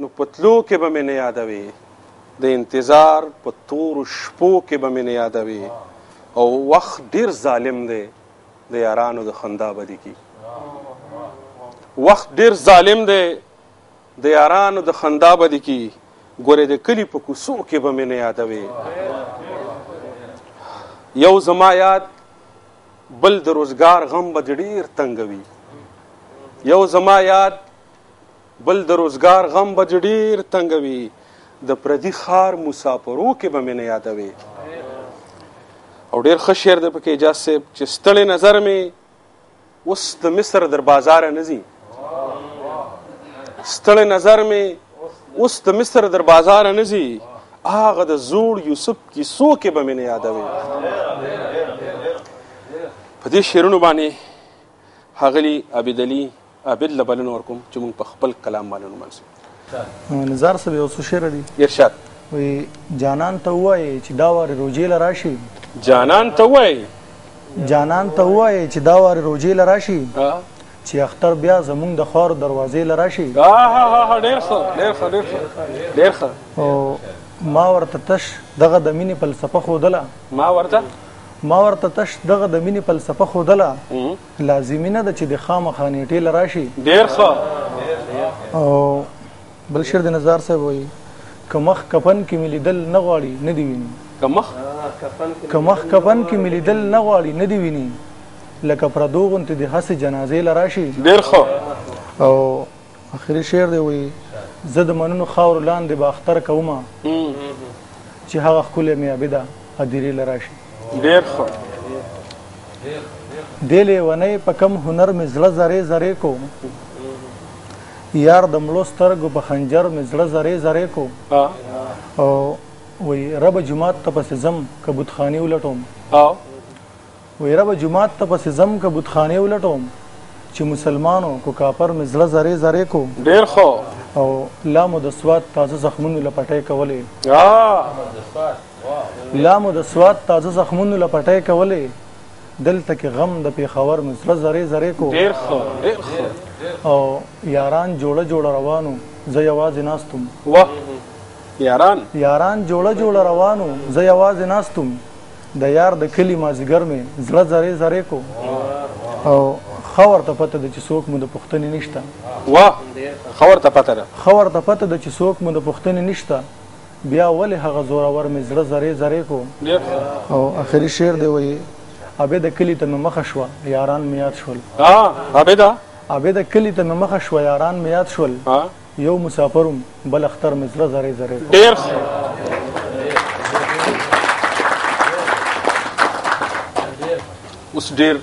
نو په تلو کې به مې نه یادوې، د انتظار په تورو شپو کې به مې نه یادوې. او وخت ډیر ظالم دی، د یارانو د خندا به دي کی. وخت ډیر ظالم دی، د یارانو د خندا به دي کی. ګورې د کلي په کوڅو کې به مې نه یادوې. یو زما یاد بل د روزګار غم به دې ډېر تنګوي. یو زما یاد بل د روزګار غم به دې ډېر تنګوي. د پردي ښار مسافرو کې به مې نه یادوې. او ډېر ښه شعر دی پکې اعجاز صاحب، چې ستړی نظر مې اوس د مصر در بازاره نه ځي. ستړی نظر مې اوس د مصر در بازاره نه ځي، هغه د زوړ یوسف کیسو کې به مې نه یادوې. په دې شعرونو باندې ښاغلي عابد علي عابد له بلنه ورکوم چې موږ په خپل کلام باندې ونمانځو. نظار صاحب یو څو شعر دي. ارشاد. وی جانان ته ووایې چې دا وارې روژې له راشي. جانان ته ووایې، جانان ته ووایې چې دا وارې روژې له راشي، چې اختر بیا زمونږ د خوارو دروازې له راشي. ډېر ښه، ډېر ښه، ډېر ښه، ډېر ښه. او ما ورته تش دغه د مینې فلسفه ښودله. ما ورته تش دغه د مینې فلسفه ښودله، لازمي نه ده چې د خامخا نېټې له راشي. ډېر ښه. او بل شعر د نظار صاحب وایي، که مخ کفن کې مې لیدل نه غواړي نه دي ویني. که مخ کفن کې مې لیدل نه غواړي نه دي ویني، لکه پردو غوندې د هسې جنازې له راشي. ډېر ښه. او اخري شعر دی وایي، زه د منونو خاورو لاندې به اختر کومه، چې هغه ښکلی مې عابده هدیرې له راشي. ډېر ښه. دې لیونۍ په کم هنر مې زړه زرې زرې کو، یار د مړو سترګو په خنجر مې زړه زرې زرې کو. او وایي ربه جومات ته پسې ځم که بتخانې ولټوم. وایي ربه جومات ته پسې ځم که بتخانې ولټوم، چې مسلمانو کو کاپر مې زړه زرې زرې کو. ډېر ښه. او لا مو د سوات تازه زخمونو له پټۍ کولې. لا مو د سوات تازه زخمونو له پټۍ کولې، دلته کې غم د پېښور مې زړه زرې زرې کو. ډېر ښه، ډېر ښه. او یاران جوړه جوړه روانو، زه یوازې ناست وم. واه. یاران، یاران جوړه جوړه روانو، زه یوازې ناست وم. د یار د کلي مازیګر مې زړه زرې زرې کو. او ښه ورته پته ده چې څوک مو د پوښتنې نشته. واه، ښه ورته پته ده. ښه ورته پته ده چې څوک مو د پوښتنې نشته، بیا ولې هغه زورور مې زړه زرې زرې کو. او اخري شعر دی وایي، عابده کلي ته مې مخه شوه یاران مې یاد شول. عابده، عابده کلي ته مې مخه شوه یاران مې یاد شول، یو مسافر وم بل اختر مې زړه زرې زرې کو. ډېر ښه. اوس ډېر